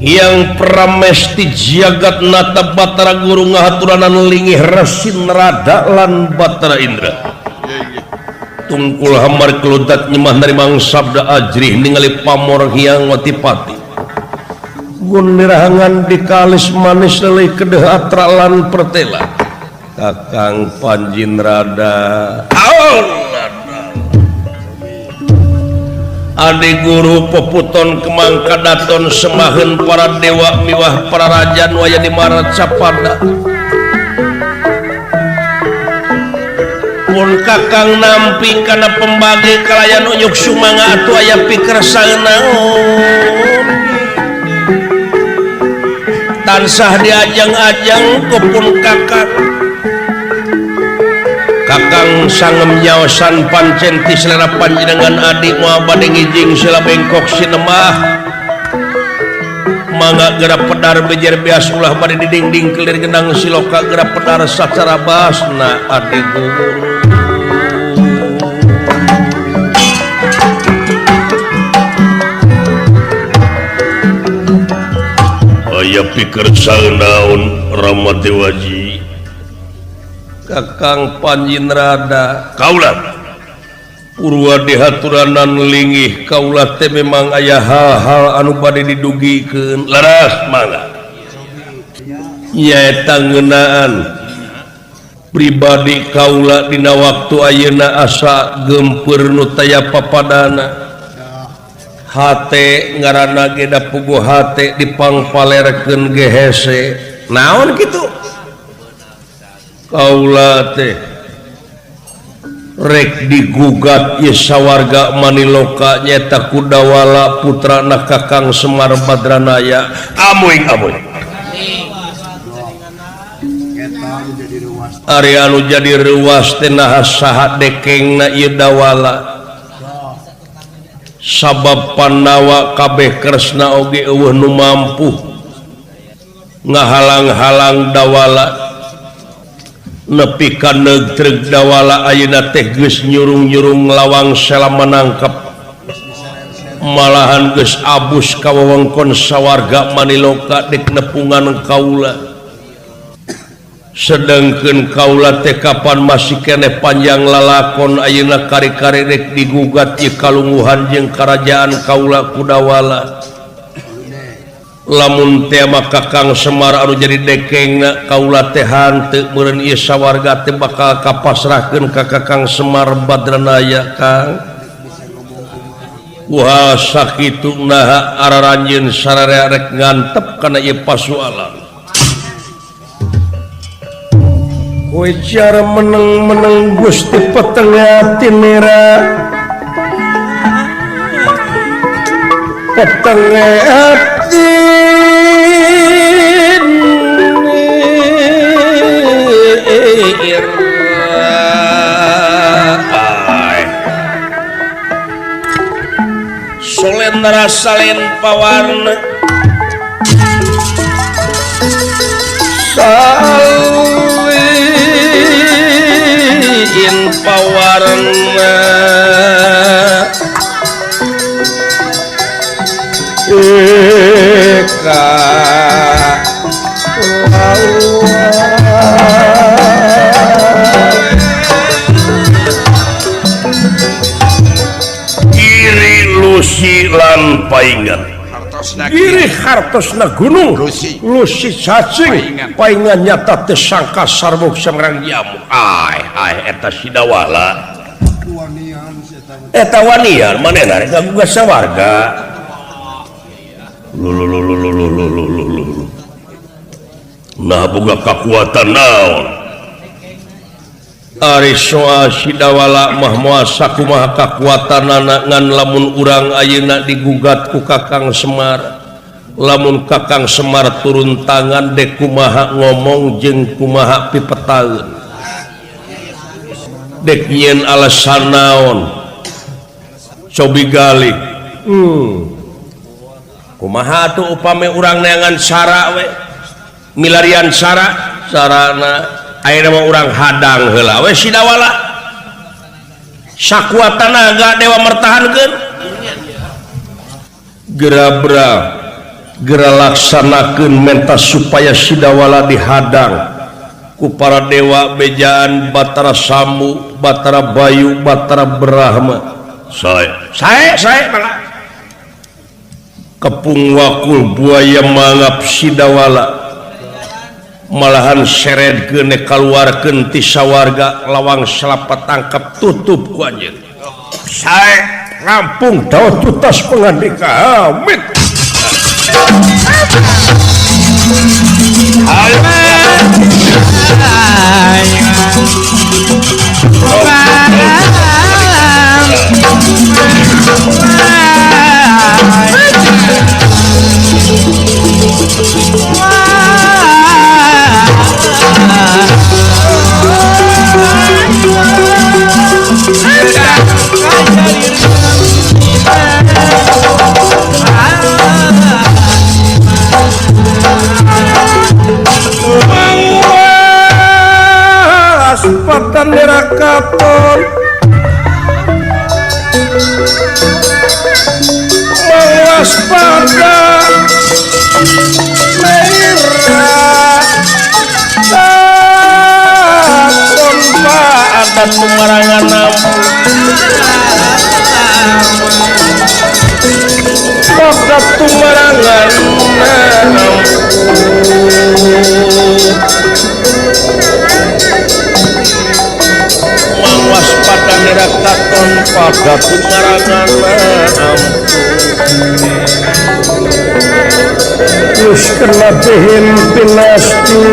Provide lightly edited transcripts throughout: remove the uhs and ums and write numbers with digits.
Yang Pramesti Jagat Nata Batara Guru ngahaturanan lingih Rasin Rada lan Batara Indra. Tungkul hamar keludat nyemah narimang sabda ajrih ningali pamor Hyang Watipati. Gunirahangan dikalis manis lelih kedeh atra lan pertela. Kakang Panjin Rada. Adi guru peputon kemang kadaton semahen para dewa miwah para raja nu aya di Marat Sapada. Mun kakang nampi kana pembagi kalayan unyuk sumangga atuh aya pikersa naon. Tansah diajang-ajang ku pun kakang. Kakang sangem nyaosan pancen ti selera panjenengan adi moal bade ngijing sila bengkok sinemah. Mangga geura pedar bejer beas ulah bade didingding kelir genang siloka geura pedar sacara basna adi guru. Aya pikersa naon Rama Dewaji. Kakang Panjin Rada kaula purwa dihaturanan lingih kaula teh memang aya hal-hal anu bade didugikeun leres mangga nyaeta ngeunaan pribadi kaula dina waktu ayeuna asa geumpeur nu taya papadana hate ngaranna ge da puguh hate dipangpalerkeun ge hese naon kitu kaula teh rek digugat ieu sawarga Maniloka nyaeta Kudawala putrana Kakang Semar Badranaya. Amuing amuing ari anu jadi reuas teh naha saha dekengna ieu Dawala sabab Pandawa kabeh Kresna oge eueuh nu mampu ngahalang-halang Dawala nepi ka neugtreg Dawala ayeuna teh geus nyurung-nyurung lawang sela manangkep malahan geus abus ka wewengkon sawarga Maniloka dek nepungan kaula. Sedengkeun kaula teh kapan masih keneh panjang lalakon ayeuna kari-kari rek digugat ieu kalungguhan jeung karajaan kaula ku Dawala. Lamun teh mah Kakang Semar anu jadi dekengna kaula teh hanteu meureun ieu sawarga teh bakal kapasrahkeun ka Kakang Semar Badranaya. Kang wah sakitu naha araranjeun sararea rek ngantep kana ieu pasualan. Ujar meneng-meneng Gusti peteng atinira peteng atinira Solendra salin pawarna salin pawarna eka Giri lusi lan paingan Giri hartosna gunung lusi cacing paingan nyata teu sangka sarbuk sangrang jamu. Ai ai eta si Dawala eta wanian manehna rek ngagugat sawarga. Lululululululululu. Nah boga kakuatan naon Ari soal si Dawala mah moal sakumaha kakuatanana ngan lamun urang ayeuna digugat ku Kakang Semar, lamun Kakang Semar turun tangan dek kumaha ngomong jeung kumaha pipetaeun dek nyieun alasan naon cobi gali. Kumaha atuh upami urang neangan sara we milarian sara sarana ayeuna mah urang hadang heula we si Dawala sakuat tanaga dewa mertahankeun gerabra Gera laksanakeun menta supaya Sidawala dihadang ku para dewa bejaan Batara Sambu, Batara Bayu, Batara Brahma. Saya malah kepung wakul buaya mangap Sidawala malahan seret gene kaluarkeun ti sawarga lawang selapat tangkap tutup ku anjeun. Sae rampung dawa tutas pangandika. Amit. Aspadan nerakaton mawaspada nerakaton pada tumarangan pada tumarangan waspada nerakaton pada tumarangan terus kena bihin pinasti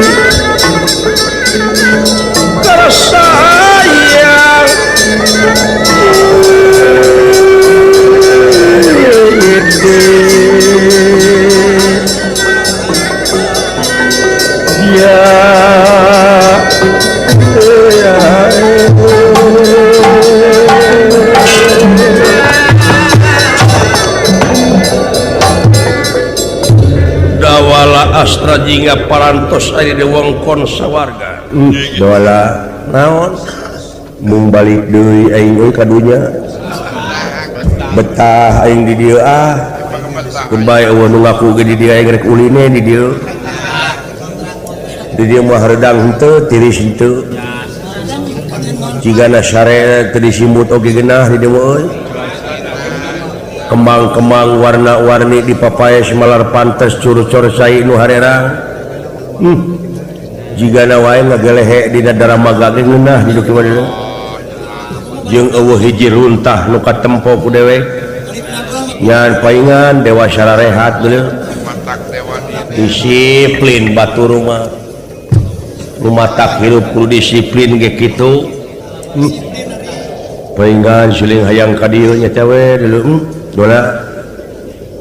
tersayang ya Dawala Astra jingga parantos ari di wongkon sawarga. Dawala naon? Mung balik deui aing euy ka dunya. Betah aing di dieu ah. Keun bae eueuh nu ngaku ge di dieu aing rek uline di dieu. Di dieu mah hareudang henteu, tiris henteu. Jigana sare teu disimbut oge geunah di dieu mah euy. Kembang-kembang warna-warni di papaes malar pantes cur-cur cai nu harerang. Jigana wae ngagelehe dina daramaga ge ngeunah di dieu mah. Jeung eueuh hiji runtah nu katempo ku dewek. Nyan paingan dewa sararehat deuleu. Disiplin batur mah. Rumatak hirup kudu disiplin ge kitu. Paingan siling hayang ka dieu nya teh we deuleu. Dola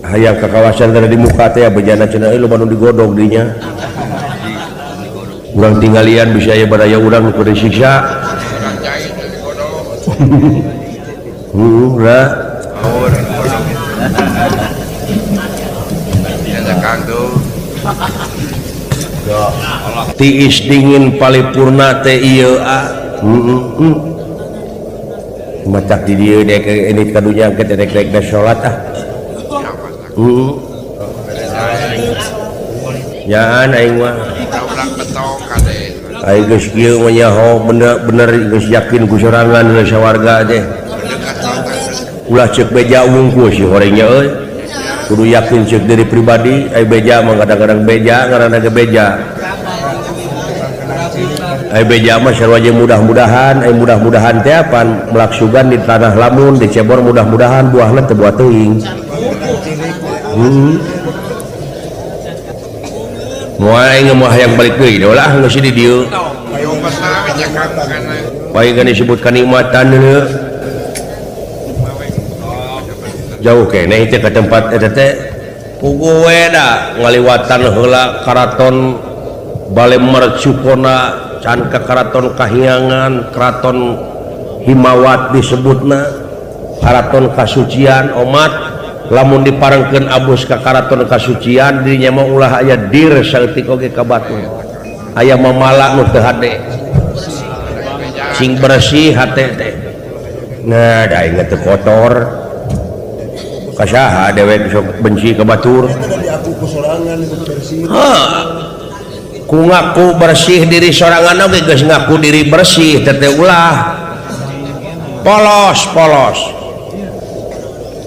hayang ka kawasan teh di muka teh bejana cenah euy loba nu digodog dinya. Urang tinggalian bisa aya baraya urang nu kudu disiksa. Heuh lah. Tiis dingin palipurna teh ieu ah. Macak di dieu dek ini kadunya ke dek dek salat ah. Nyaan aing mah. Aing geus kieu mah nyaho bener geus yakin ku sorangan deui sawarga teh. Ulah ceuk beja wungkul si horengnya euy. Kudu yakin ceuk diri pribadi, ai beja mah kadang-kadang beja ngaranna ge beja. Ai beja mah sarua jeung mudah-mudahan, ai mudah-mudahan teh pan melaksugan di tanah lamun dicebor mudah-mudahan buahna teu buah teuing. Moal aing mah hayang balik deui ulah geus di dieu. Bae kan disebut kanikmatan deuleu. Jauh keneh teh ka tempat eta teh puguh we da ngaliwatan heula karaton Bale Mercukona can ka karaton Kahyangan, karaton Himawat disebutna, karaton Kasucian omat lamun diparengkeun abus ka karaton Kasucian dirinya mah ulah aya dir saeutik oge ka batu. Aya mamala nu teu hade. Sing bersih hate teh. Nah, da aing teu kotor. Kasaha dewek sok benci ka batur. Ku ngaku bersih diri sorangan oge geus ngaku diri bersih teh ulah. Polos polos.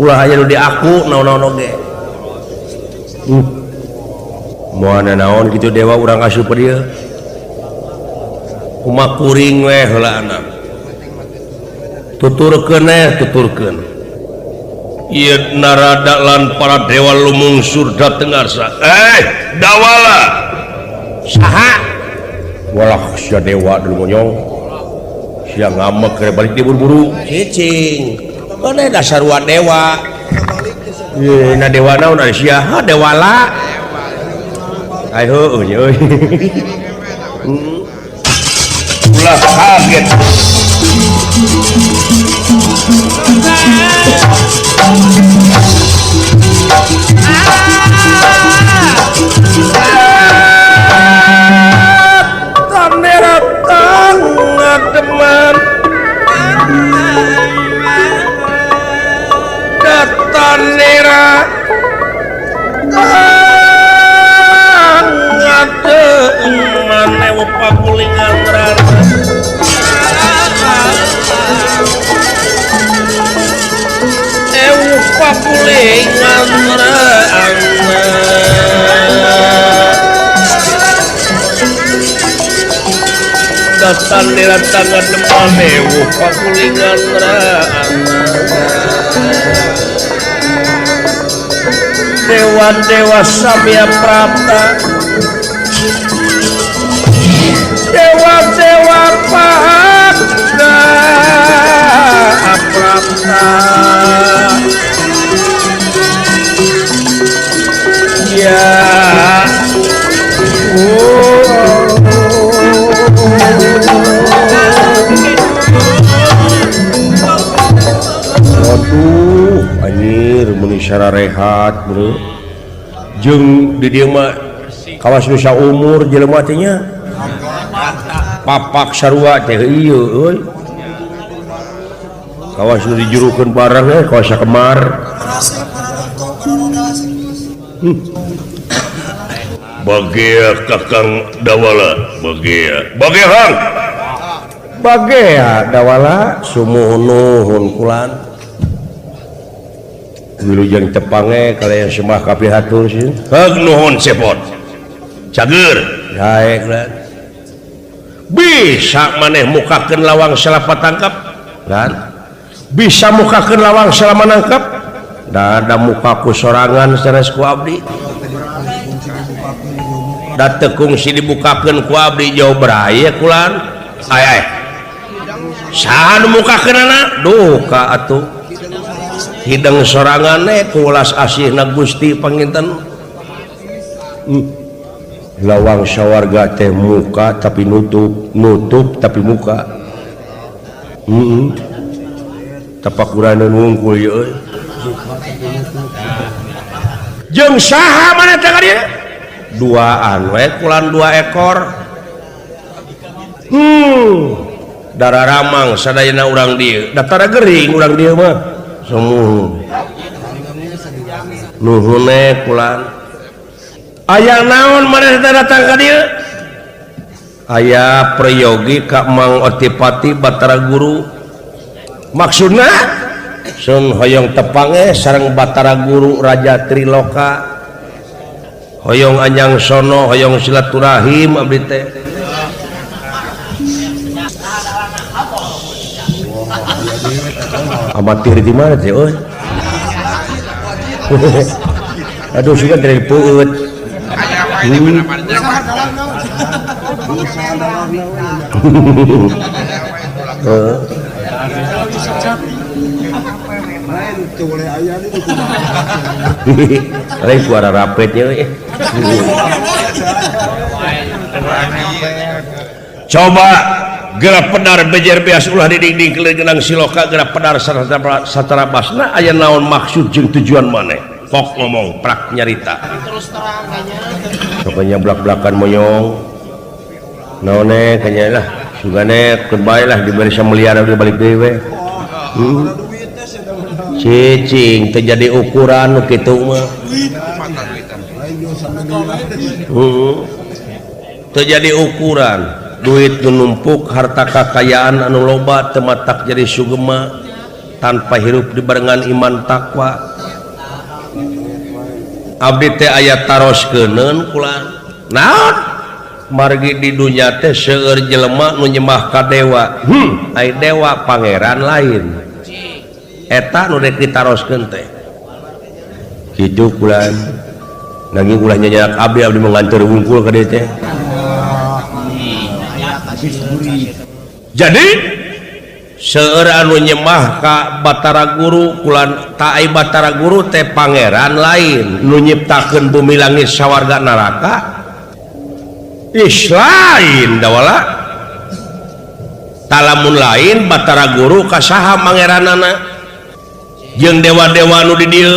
Ulah aya nu diaku naon-naon oge. Moal naon kitu dewa urang asup dieu. Kumaha kuring we heula anak. Tuturkeun eh tuturkeun. Ieu Narada lan para dewa lumungsur dateng arsa. Dawala. Saha? Walah sia dewa dulu monyong. Sia ngamek keur balik diburu-buru. Cicing. Mana dasar wa dewa. Ye na dewa naon ari sia? Ha dewala. Ai heueuh euy. Ulah kaget. Datanera ngademan ewu pagulingan rara ewu pagulingan rara datanera ngademan ewu pagulingan rara dewa-dewa samya prapta dewa-dewa pahapta prapta ya waduh anjir meuni sararehat bro jeung di dieu mah kawas nu saumur jelema teh nya papak sarua teh ieu euy kawas nu dijurukeun barang eh kawas sakemar bagea Kakang Dawala bagea bagea Hang bagea Dawala sumuhun kulan wilujeng tepange kalian semah kapihatur sih heug nuhun cepot cager daek lan bisa maneh mukakeun lawang salapa tangkap lan bisa mukakeun lawang salama nangkep da mukaku sorangan sanes ku abdi da teu kungsi dibukakeun ku abdi jauh beraya kulan ay ay saha nu mukakeunana duka atuh hidang sorangane kulas asihna Gusti panginten lawang sawarga teh muka tapi nutup nutup tapi muka tapakuran wungkul ieu jeung saha maneh teh ka dieu duaan we kulan dua ekor darah ramang sadayana urang dieu datara gering urang dieu mah sumuhun nuhune kulan aya naon maneh teh datang ka dieu aya prayogi ka Mang Otipati Batara Guru maksudna sun hoyong tepange sareng Batara Guru Raja Triloka hoyong anyang sono hoyong silaturahim abdi teh amatir di mana teh euy aduh suka dari puut lain suara rapetnya euy. Coba gerak pedar bejer beas ulah di dinding kelengenang siloka gerak pedar satara basna aya naon maksud jeung tujuan maneh kok ngomong prak nyarita terus terang pokoknya blak-blakan moyong naone kanya lah sugane keun bae lah diberi sameliar di balik deui we cicing teu jadi ukuran nu kitu mah Terjadi ukuran duit nu numpuk harta kakayaan anu loba teu matak jadi sugema tanpa hirup dibarengan iman takwa. Abdi teh aya taroskeun kula naon margi di dunya teh seueur jelema nu nyembah ka dewa. Ai dewa pangeran lain eta nu rek ditaroskeun teh kitu kula nanging ulah nyanyak abdi abdi mengantar wungkul ka dieu teh. Jadi seueur anu nyembah ka Batara Guru kulan ta ai Batara Guru teh pangeran lain nu nyiptakeun bumi langit sawarga neraka is lain dawala talamun lain Batara Guru ka saha pangeranana jeung dewa-dewa nu di dieu.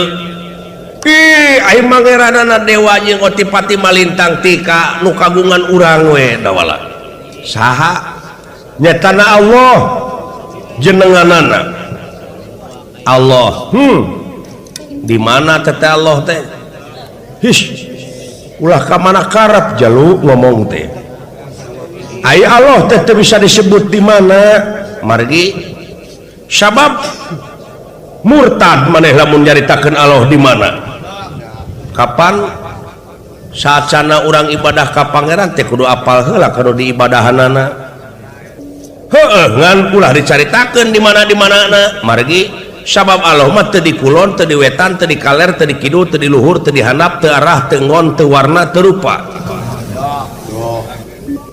Ih ai pangeranana dewa jeung otipati malintang tika nu kagungan urang we dawala saha nyatana Allah jenenganana Allah. Di mana teh Allah teh his ulah ka mana karep jalu ngomong teh ai Allah teh teu bisa disebut di mana margi sabab murtad maneh lamun nyaritakeun Allah di mana kapan saacana urang ibadah ka pangeran teh kudu apal heula kudu diibadahanana. Heueuh ngan ulah dicaritakeun di mana di manana margi sabab Allah mah teu di kulon teu di wetan teu di kaler teu di kidul teu di luhur teu di handap teu arah teu ngon teu warna teu rupa.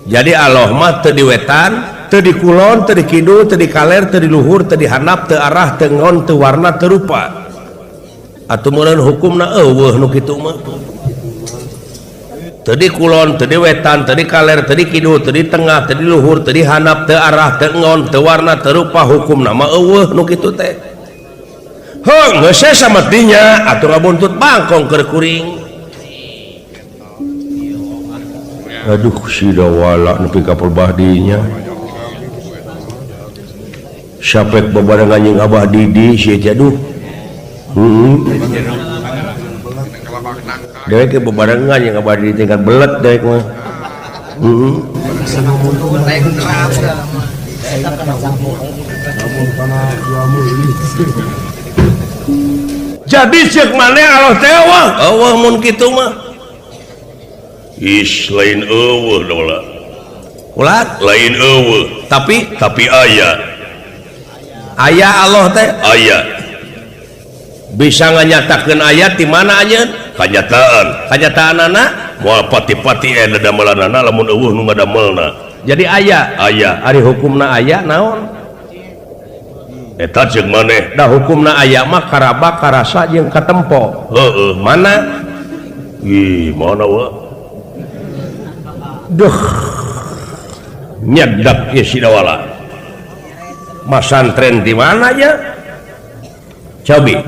Jadi Allah mah teu di wetan teu di kulon teu di kidul teu di kaler teu di luhur teu di handap teu arah teu ngon teu warna teu rupa. Atuh meureun hukumna eueuh nu kitu mah teu di kulon, teu di wetan, teu di kaler, teu di kidul, teu di tengah, teu di luhur, teu di handap, teu arah, teu ngon, teu warna, teu rupa hukumna mah eueuh nu kitu teh. Heuh geus sama dinya atuh ngabuntut bangkong keur kuring. Aduh si dawala nepi ka perbahdinya. Sapek babarengan jeung Abah Didi si teh aduh. Heeh. Dewek bebarengan yang abah di tingkat belet dewek mah. Jadi cek maneh Allah teh eueuh, eueuh mun kitu mah. Is lain eueuh dola. Ulat lain eueuh, tapi aya. Aya Allah teh aya. Bisa nganyatakeun ayat di mana anjeun? Kanyataan. Kanyataanana moal pati-pati aya dadamelanana lamun eueuh nu ngadamelna. Jadi aya, aya. Ari hukumna aya naon? Eta ceuk maneh. Da hukumna aya mah karaba karasa jeung katempo. Heueuh, mana? Ih, mana wa? Duh. Nyedak ieu si dawala. Masantren di mana nya? Cobi.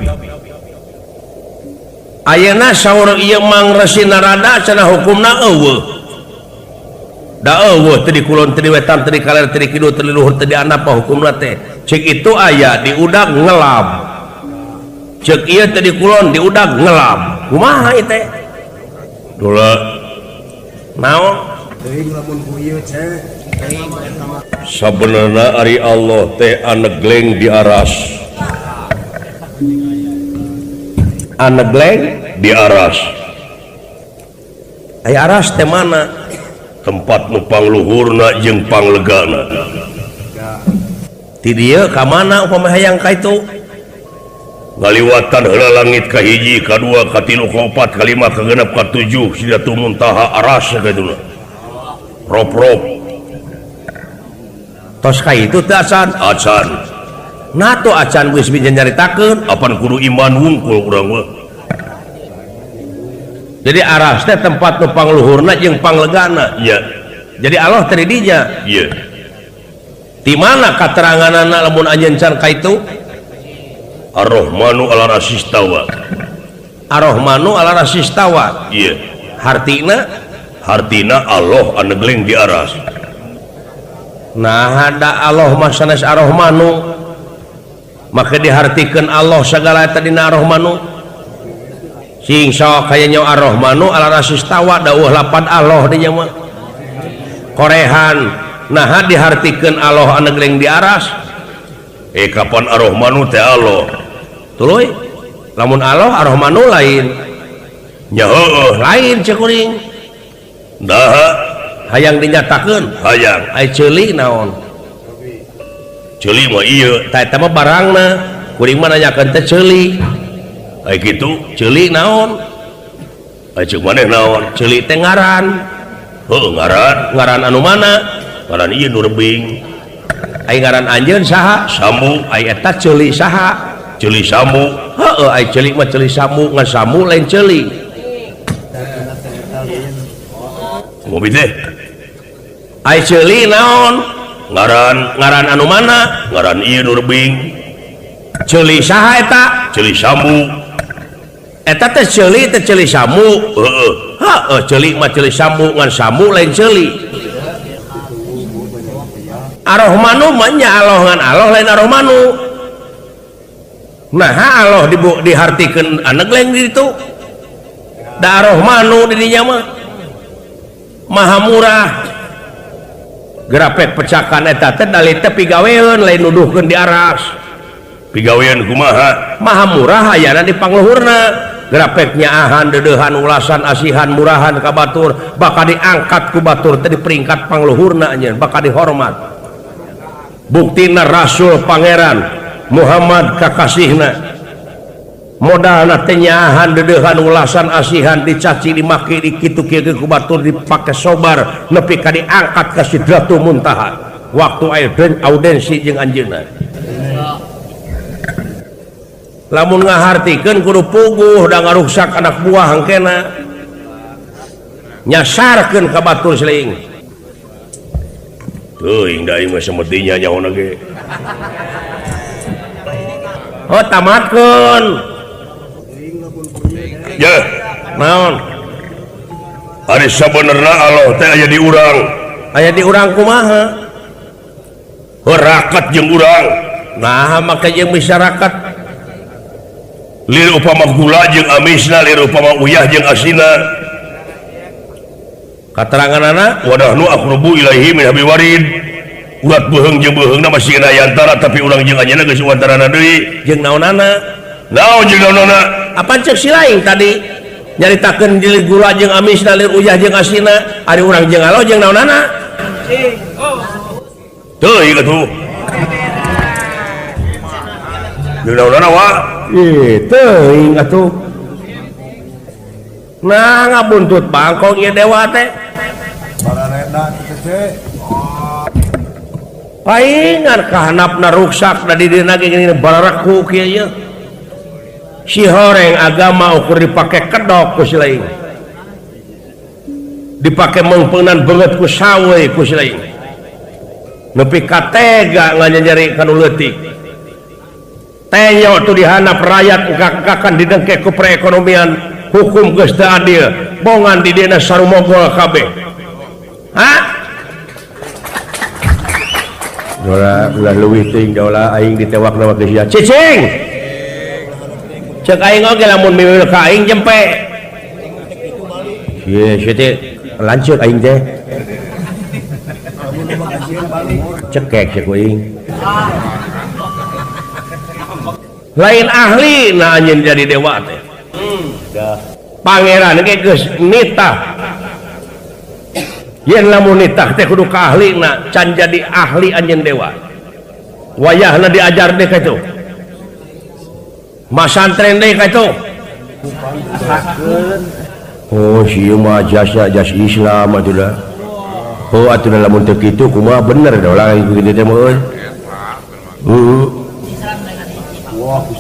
Ayeuna saur ieu Mang Resi Narada cenah hukumna eueuh. Da eueuh teu di kulon teu di wetan teu di kaler teu di kidul teu di luhur teu di handap hukumna teh. Ceuk itu aya di udag ngelab. Ceuk ieu teu di kulon di udag ngelab. Kumaha ieu teh? Dula. Naon? Teuing lamun ku ieu ceh. Sabenerna ari Allah teh anegleng di aras. Anegleng di aras. Aya aras teh mana? Tempat nu pangluhurna jeung panglegana. Ti dieu ka mana upama hayang ka itu? Ngaliwatan heula langit ka hiji, ka dua, ka tilu, ka opat, ka lima, ka genep, ka tujuh, Sidratul Muntaha aras kaituna. Rop-rop. Tos ka itu teh acan? Acan. Nah tuh acan geus bisa nyaritakeun apan kudu iman wungkul urang mah. Jadi aras teh tempat nu pangluhurna jeung panglegana. Iya. Jadi Allah teh di dinya. Iya. Di mana kateranganana lamun anjeun can ka itu? Ar-Rahmanu 'ala arasyistawa. Ar-Rahmanu 'ala arasyistawa. Iya. Hartina? Hartina Allah anegleng di aras. Nah ada Allah mah sanes Ar-Rahmanu. Maka dihartikeun Allah sagala eta dina Ar-Rahmanu. Sing sok kaya nyawa Ar-Rahmanu ala rasistawa dawuh lapan Allah dinya mah. Korehan naha dihartikeun Allah anu geleng di aras. Kapan Ar-Rahmanu teh Allah. Tuluy lamun Allah Ar-Rahmanu lain. Nya heueuh lain cek kuring. Naha hayang dinyatakeun hayang ai ceuli naon? Ceuli mah ieu tah eta mah barangna. Kuring mah nanyakeun teh ceuli. Ai kitu ceuli naon? Ai ceuk maneh naon? Ceuli teh ngaran. Heueuh ngaran. Ngaran anu mana? Ngaran ieu nu rebing. Ai ngaran anjeun saha? Sambu. Ai eta ceuli saha? Ceuli Sambu. Heueuh ai ceuli mah ceuli Sambu, ngan Sambu lain ceuli. Mobil teh. Ai ceuli naon? Ngaran. Ngaran anu mana? Ngaran ieu nu rebing. Ceuli saha eta? Ceuli Sambu. Eta teh ceuli Sambu. Heeh. Heeh ceuli mah ceuli Sambu, ngan Sambu lain ceuli. Ar-Rahmanu mah nya Allah ngan Allah lain Ar-Rahmanu. Nah Allah dihartikeun anak lain di ditu. Da Ar-Rahmanu di dinya mah maha murah. Grapek pecakan eta teh dalih teh pigaweun lain nuduhkeun di aras. Pigaweun kumaha? Maha murah ayana di pangluhurna. Grapek nyaahan deudeuhan ulasan asihan murahan ka batur bakal diangkat ku batur teh di peringkat pangluhurna anjeun bakal dihormat. Buktina Rasul Pangeran Muhammad kakasihna modalna teh nyaahan deudeuhan ulasan asihan dicaci dimaki dikitu kieu ku batur dipake sobar nepi ka diangkat ka Sidratul Muntaha waktu audensi jeung anjeunna. Lamun ngahartikeun kudu puguh da ngaruksak anak buah hangkena nyasarkeun ka batur siling. Teuing da ieu mah semedinya nyaona ge. Oh tamatkeun. Ye, naon? Ari sabenerna Allah teh aya di urang. Aya di urang kumaha? Rakat jeung urang. Nah, make jeung masyarakat. Lir upama gula jeung amisna, lir upama uyah jeung asina. Kateranganana wa nahnu aqrabu ilaihi min hablil warid. Urat beuheung jeung beuheungna masih aya antara tapi urang jeung anjeunna geus wantarana deui. Jeung naonana? Naon jeung naonana? Apa cek si lain tadi nyaritakeun lir gula jeung amisna, lir uyah jeung asina, ari urang jeung Allah jeung naonana? Teuing atuh. Jeung naonana wa? Ih, teuing atuh. Nah, ngabuntut bangkong ieu dewa teh. Bararenda kitu teh. Paingan kahanapna ruksak da di dieuna ge geuning bararaku kieu ieu. Si horeng agama ukur dipake kedok ku si lain. Dipake meungpeungan beungeut ku sawe ku si lain. Nepi ka tega nganyanyeri ka nu leutik. Tenyo tuh dihanap rakyat engkak-engkakan didengkek ku perekonomian hukum geus teu adil bongan di dina sarumogol kabeh. Hah? Dola ulah leuwih teuing dola aing ditewakna mah geus sia. Cicing. Ceuk aing oge lamun miwil ka aing jempe. Ieu sia teh lanceuk aing teh. Cekek ceuk aing. Lain ahli nah anjeun jadi dewa teh. Pangeran ge geus nitah. Yen lamun nitah teh kudu ka ahlina, can jadi ahli anjeun dewa. Wayahna diajar deui ka itu. Masantren deui ka itu. Oh sieu mah jasa jas Islam atuh da. Oh atuh lamun teu kitu kumaha bener da ulah kitu teh mah euy. Heuh. Wah,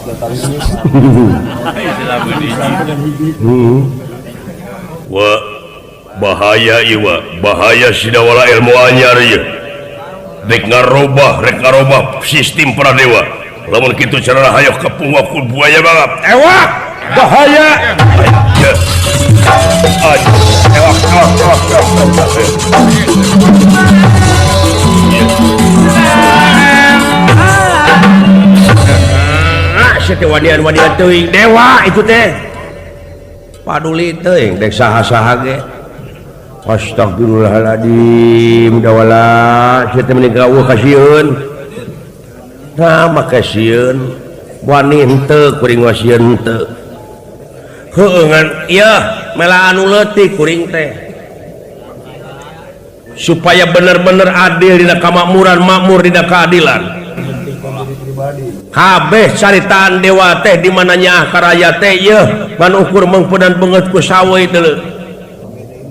Wah, bahaya ieu bahaya sidawala ilmu anyar ieu. Rek ngarobah sistem pradewa. Lamun kitu cara hayoh kapunggah ku buaya banget. Ewak, bahaya. Ewak, ewak, ewak, ewak. Wanian-wanian teuing dewa itu teh. Paduli teuing dek saha-saha ge. Astagfirullahaladzim dawala sia teh meni gaweuh kasieun. Nah make sieun wani henteu kuring mah sieun henteu. Heueuh ngan ieu mela anu leutik kuring teh. Supaya bener-bener adil dina kamakmuran, makmur dina keadilan. Kabeh caritaan dewa teh di mana nyaah karaya teh yeuh ngan ukur mengpedan beungeut ku sawe teh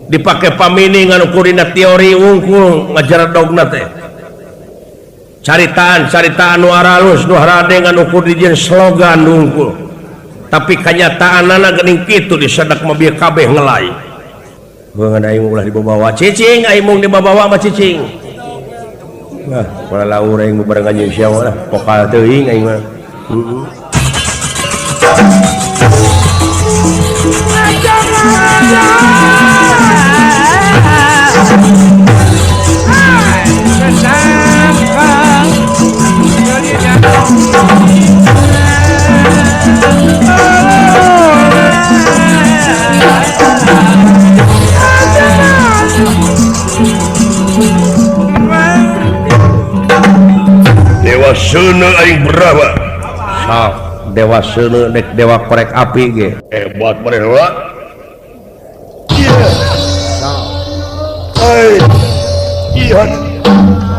dipake pamini ngan ukur dina teori wungkul ngajaradogna teh caritaan-caritaan nu aralus nu harade ngan ukur dijieun slogan wungkul tapi kanyataanana geuning kitu disedak mah bieu kabeh ngelai heuh aing ulah dibawa cicing aing mung dibawa mah cicing. Nah, pola laur aing barengan jeung sia lah, pokal teuing aing mah. Heeh. Dewa seuneu aing Brahma. Sok dewa seuneu dek dewa korek api ge. Hebat maneh heula. Ieu. Sok. Ai. Ieu.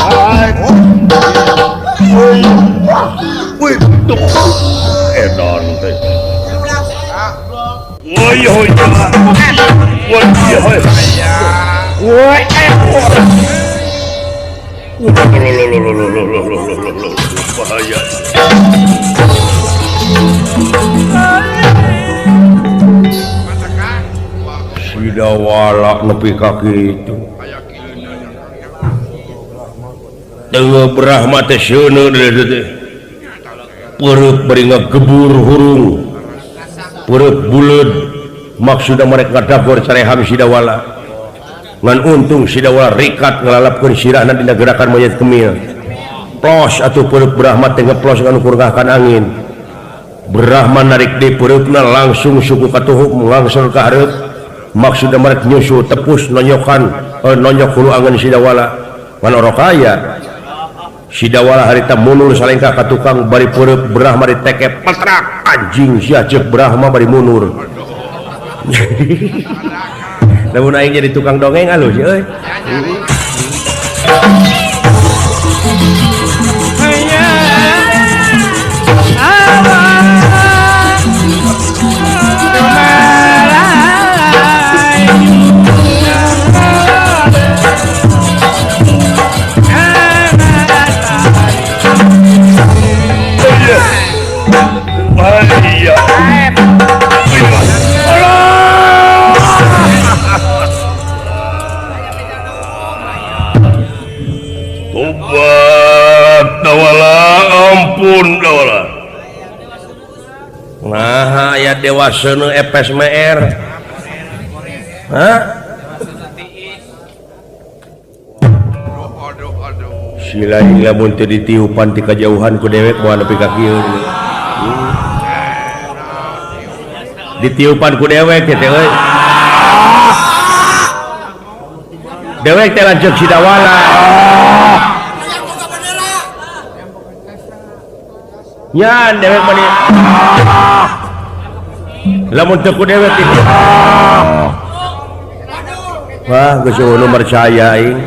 Ai. Oi. Wih, tuh. Edan teh. Woi hoi. Woi hoi. Woi eh. Bahaya. Sidawala nepi ka kitu. Dewa Brahma teh seuneu teh. Perut bari ngagebur hurung. Perut buleud maksudna mereka ngadagor careham Sidawala. Ngan untung Sidawala rikat ngalalapkeun sirahna dina gerakan monyet kemil. Plos atuh perut Brahma teh ngeplos ngan ukur ngahkan angin. Brahma narik di perutna langsung suku katuhuk langsung ka hareup. Maksudna merek nyusul tepus nonyokan nonyok hulu angen Sidawala. Ngan orok aya. Sidawala harita mundur salengkah ka tukang bari peureub Brahma diteke petrak anjing sia ceuk Brahma bari mundur. Lamun aing jadi tukang dongeng alus euy. Ampun Dawala. Nah, aya dewa seuneu epes meer. Hah? Sila lamun teu ditiupan ti kajauhan ku dewek moal nepi ka kieu. Ditiupan ku dewek teh euy. Dewek teh lanceuk Sidawala. Ya dewek mani. Lamun teu ku dewek itu. Wah, geus eueuh percaya aing.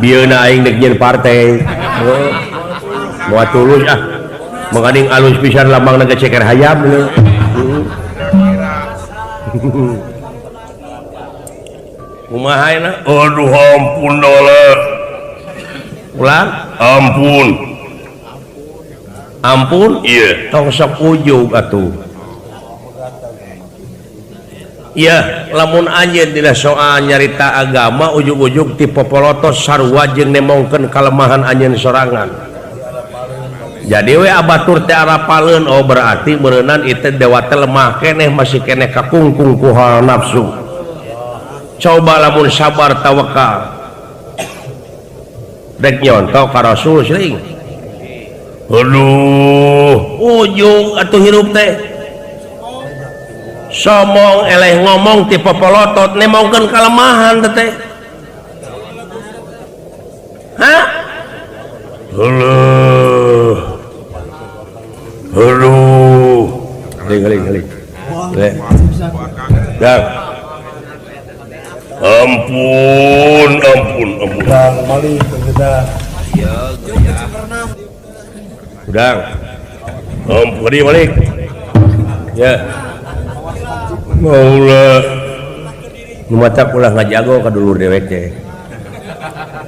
Bieuna aing deuk nyieun partai. Moal tulus ah. Menganing alus pisan lambangna ge ceker hayam leu. Kumaha ayeuna? Aduh ampun Dawala. Ulang? Ampun. Ampun? Iya. Tong sok ujug atuh. Iya, lamun anjeun dina soal nyarita agama ujug-ujug ti popolotos sarua jeung nemongkeun kalemahan anjeun sorangan. Jadi we abatur teh arapaleun, oh berarti beureunan ieu teh dewa teh lemah keneh masih keneh kakungkung ku hawa nafsu. Coba lamun sabar tawakal. Rek nyontok ka Rasul sering. Aduh, ujung atuh hirup teh. Somong eleh ngomong ti popolotot nemongkeun kalemahan teh. Hah? Heuh. Aduh. Geling. Dang. Ampun. Dang balik kita. Udang. Ampun balik. Ya. Maulah. Nu matak ulah ngajago ka dulur dewek teh.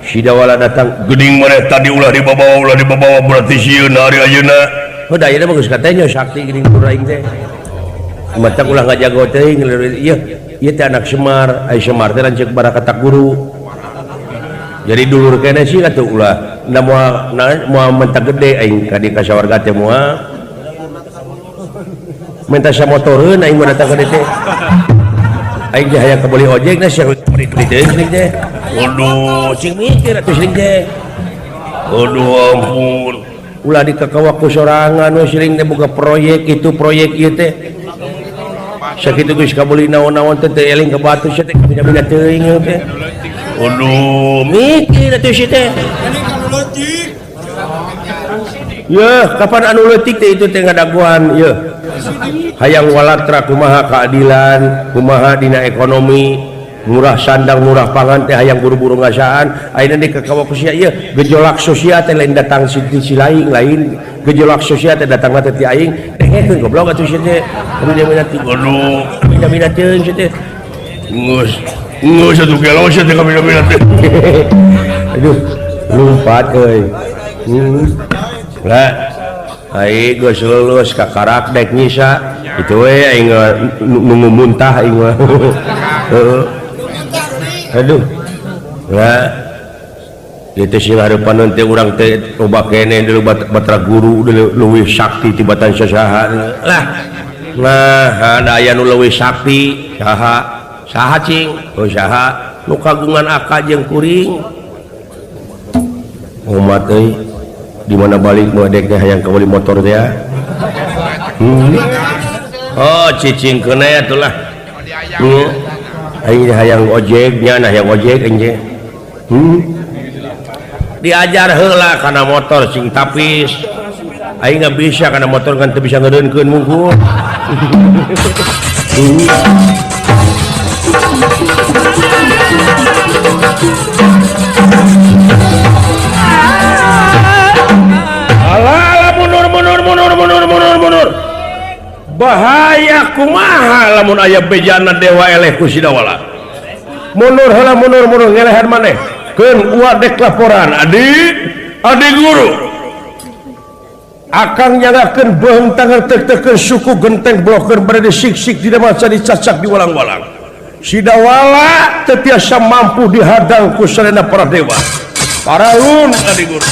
Sidawala datang geuning maneh tadi ulah dibawa berarti sieun ari ayeuna. Oh da ayeuna bagus katanya sakti geuning dulur aing teh. Matak ulah ngajago teuing ieu ieu teh anak Semar, ai Semar teh lanceuk barakatak guru. Jadi dulur keneh sih atuh ulah na moal menta gede aing ka di ka sawarga teh moal. Menta samotoreun aing mah datang ka dieu teh. Aing teh hayang kabeli ojek na sia beli teuing teh. Waduh, cing mikir atuh siling teh. Waduh ampun. Ulah dikakawa ku sorangan we siling teh boga proyek itu proyek ieu teh. Sakitu geus kabeli naon-naon teh teu eling ka batu sia teh bina-bina teuing teh. Waduh, mikir atuh si teh. Yeuh, kapan anu leutik teh itu teh ngadaguan yeuh. Hayang walatra kumaha keadilan, kumaha dina ekonomi. Murah sandang murah pangan teh hayang buru-buru ngasaan ayeuna dikakawa ku sia ieu gejolak sosial teh lain datang si lain lain gejolak sosial teh datangna teh ti aing dengekeun goblok atuh sia teh mina-mina teh aduh mina-mina teuing sia teh geus geus atuh gelo sia teh mina-mina teh aduh lumpat euy lah ai geus lulus ka karak dek nyisa itu we aing nunggu muntah aing mah heuh. Aduh. Lah itu sing harepan teh urang teh loba keneh deui batra guru leuwih sakti tibatan sasaha. Lah. Nah, ada aya nu leuwih sakti saha? Saha cing? Oh saha? Nu kagungan aka jeung kuring. Umat euy, di mana balik nu dek teh hayang kabeuli motor teh ya. Oh, cicing keuneh atuh lah. Aing hayang ojek nya nah hayang ojek aing teh. Diajar heula kana motor sing tapis. Aing nggak bisa kana motor kan teu bisa ngeureunkeun mungkul. Alah mundur mundur mundur mundur mundur mundur. Bahaya kumaha lamun aya bejana dewa eleh ku Sidawala. Mundur heula mundur mundur ngelehan maneh. Keun uwa dek laporan adi adi guru. Akang nyalakeun beung tangan tek-tekeun suku genteng bloker bade sik-sik tidak maca dicacak di walang-walang. Sidawala teu tiasa mampu dihadang ku sarena para dewa. Paraun adi guru.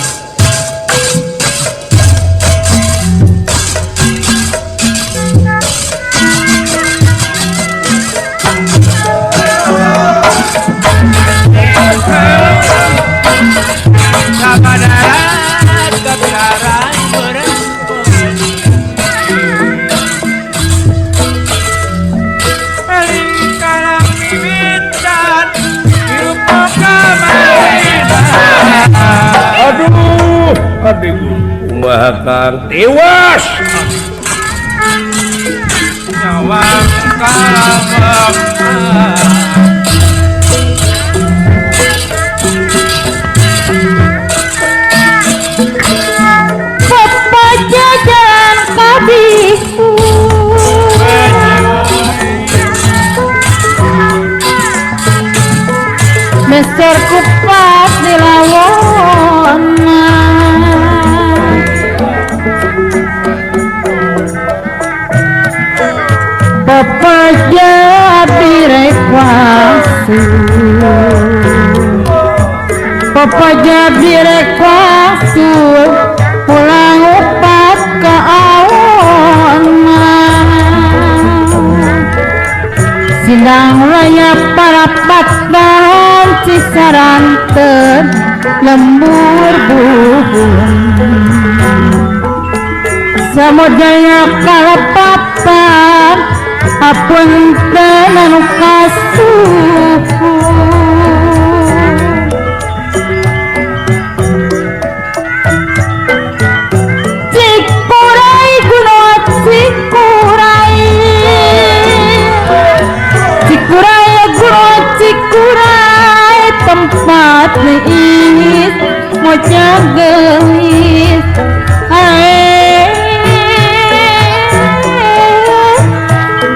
Aduh, aduh, kumaha Kang tewas. Nyawang kalem. Pepajajaran kabihu Meser kupat dilawona Pepaja direkwasu Pepaja direkwasu pulang upat ke awona Sindang raya parapatan Cisaranten lembur buhun Samodaya kalepatan Apunten anu kasuku Cikuray gunung Cikuray Cikuray gunung Cikuray tempat neis moja gelis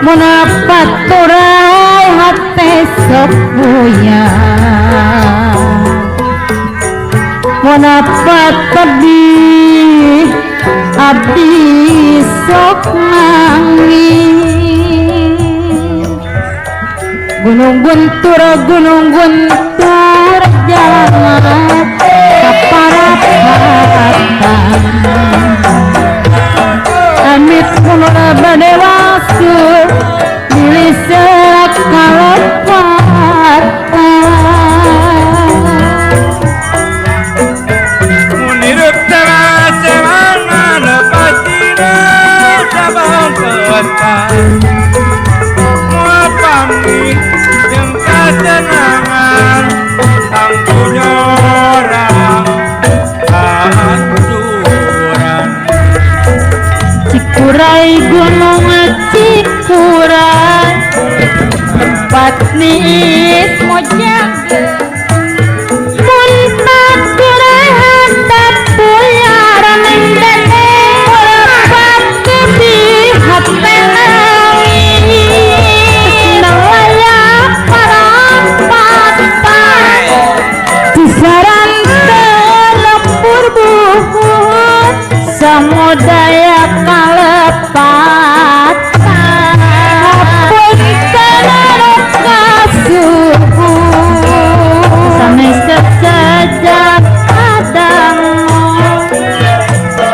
Munapat turai hate sepuya Munapat tebih abdi sok nangis Gunung Guntur jalan kaparapatan Amit kuno bade wasur bilih serak kalepatan Munireup terasemangan pastina sabang kota Moal panggih jeung kasenangan tangtu nyorang hancuran Cikuray gunung Cikuray tempat niis mojang Muntak kuray hatap puyaran dene Lepat tepi hate nangis Nelayak parampatan Cisaran telempur buhut Samudaya kalepatan Apunten anu kasuku Sanes sejak adamu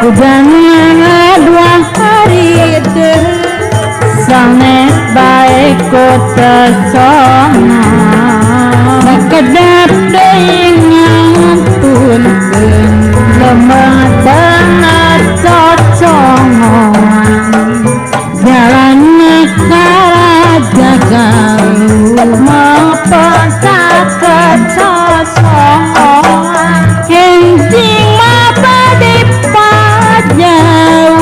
Hujan dua hari teh Sanes baik ku tesona Sakedap deui ngantunkeun Lemah tanah cocongan Jalan Karaja Galuh Mepentak kecocongan Enjing mabadi pajauh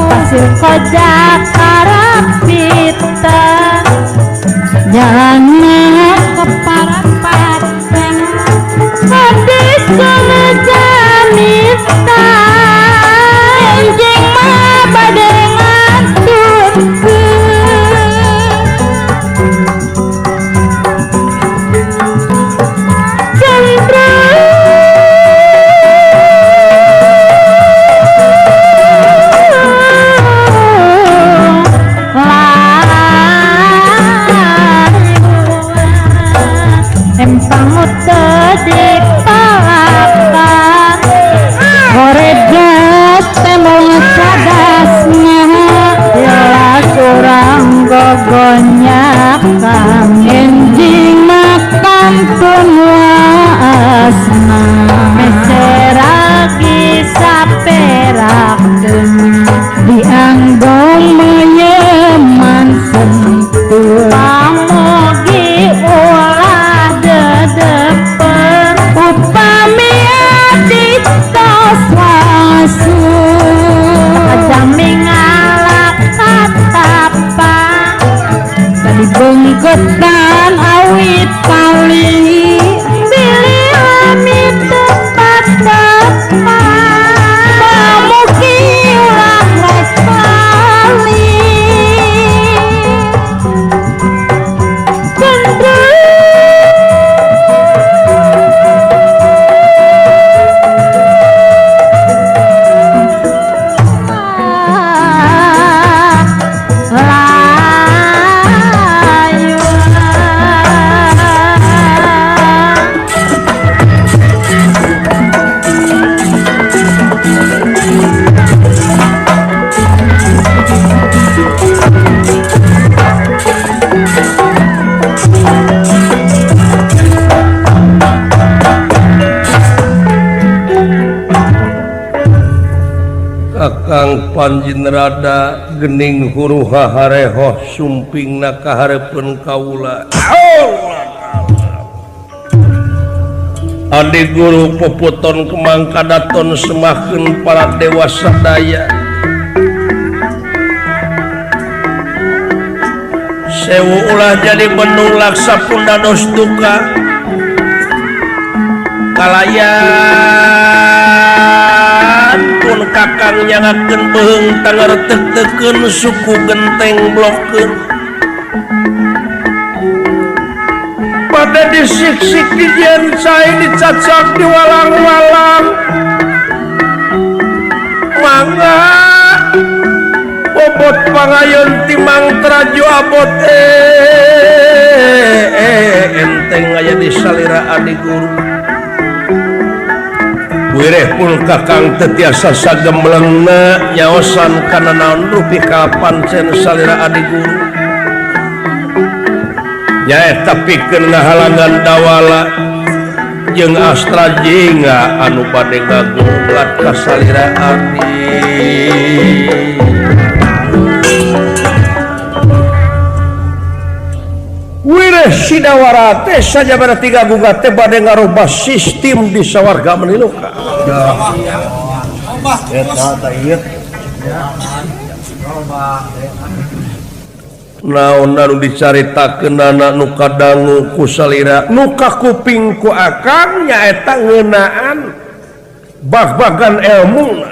Pasir koja karapita Jalan keparapatan Habis janita Enjing mabade ngantunkeun Enjing makan pun waasna Meseragi saperakeun Dianggo menyeman sentul Pamugi ulah dedepen Upami adi tos wasul Jami ngalak katapa Bengketan awit kali Bilih amit tepat tepat Pamugi ulah rek lali Kakang Panjinrada gening huruha harehoh sumpingna ka hareupeun kaula. Adi guru puputon kemang kadaton semakin para dewa sadaya. Sewu ulah jadi benung laksa pun dados duka. Kalayan pun kakang nyangakeun beheung tanger tek-tekeun suku genteng blokeun. Pada disik-sik dijen cai dicacak diwalang-walang. Mangga bobot pangayon timang teraju abot enteng aya di salira adi guru. Wireh pun kakang teu tiasa sagemblengna nyaosan kana naon rupi kapancen salira adi guru. Nyaeta pikeun ngahalangan dawala jeung astra jingga anu bade ngagugat ka salira adi. Wireh Sidawara teh sajabana tiga gugat teh bade ngarubah sistem di sawarga meniluka. Naon anu dicaritakeunana nu kadangu ku salira nu kakuping ku akang nyaeta ngeunaan bag-bagan ilmu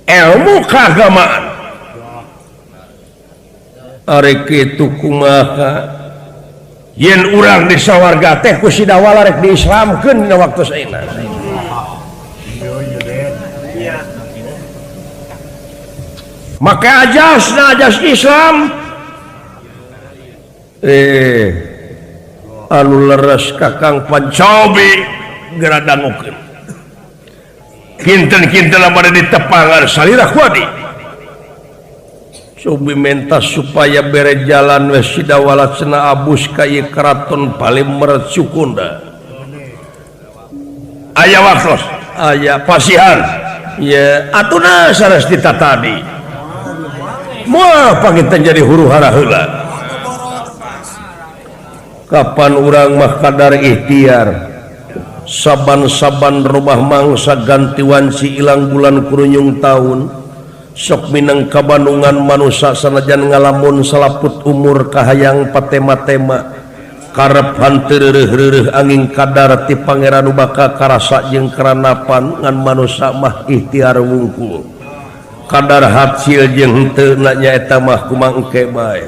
ilmu keagamaan. Ari kitu kumaha yen urang di sawarga teh ku Sidawala rek diislamkeun dina waktu saena. Maka ajasna ajas Islam anu leres kakang Pancobi geura dangukeun. Kinten-kinten bade ditepangan salira ku adi. Cobi menta supaya bere jalan we Sidawala cenah abus ka ieu keraton Palimeret Sukunda. Aya waktos, aya pasihan. Ya atuna sanes ditatadi. Moal panginten jadi huru hara heula. Kapan urang mah kadar ikhtiar. Saban-saban robah mangsa ganti wanci ilang bulan kurunyung taun. Sok minang kabandungan manusa sanajan ngalamun salaput umur kahayang patema-tema. Karep hanteu reureuh-reureuh angin kadar ti pangeran bakal karasa jeung keranapan ngan manusa mah ikhtiar wungkul. Kadar hasil jeung henteu na nyaeta mah kumaha engke bae.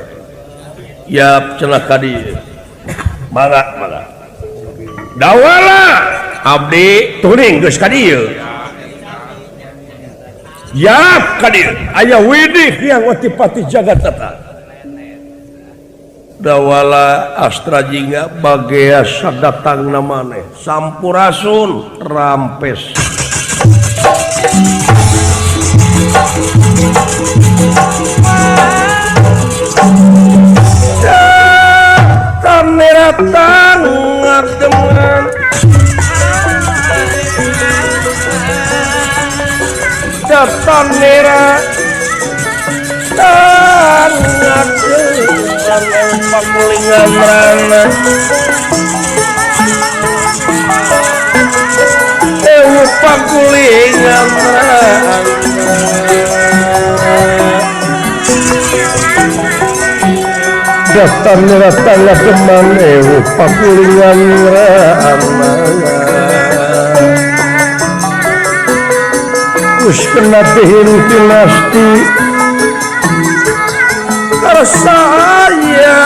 Yap cenah ka dieu. Mangga mangga. Dawala abdi tuning geus ka dieu. Yap ka dieu aya widih yang watipati jagat tata. Dawala astra jingga bagea sadatangna maneh. Sampurasun rampes. Datang ngademan datang nera datang ngademan pakulingan rana ewu pakulingan rana datang datang ngademan ewu pakulingan rana us kena dihiru dinasti tersayang ya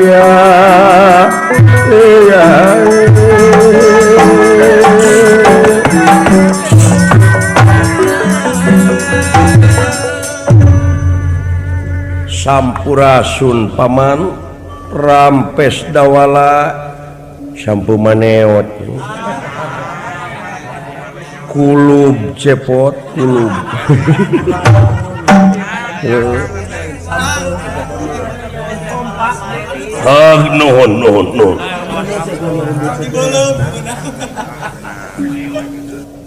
ya Sampurasun paman rampes dawala sampu maneot kulub cepot kulub Hag nuhun nuhun nuhun.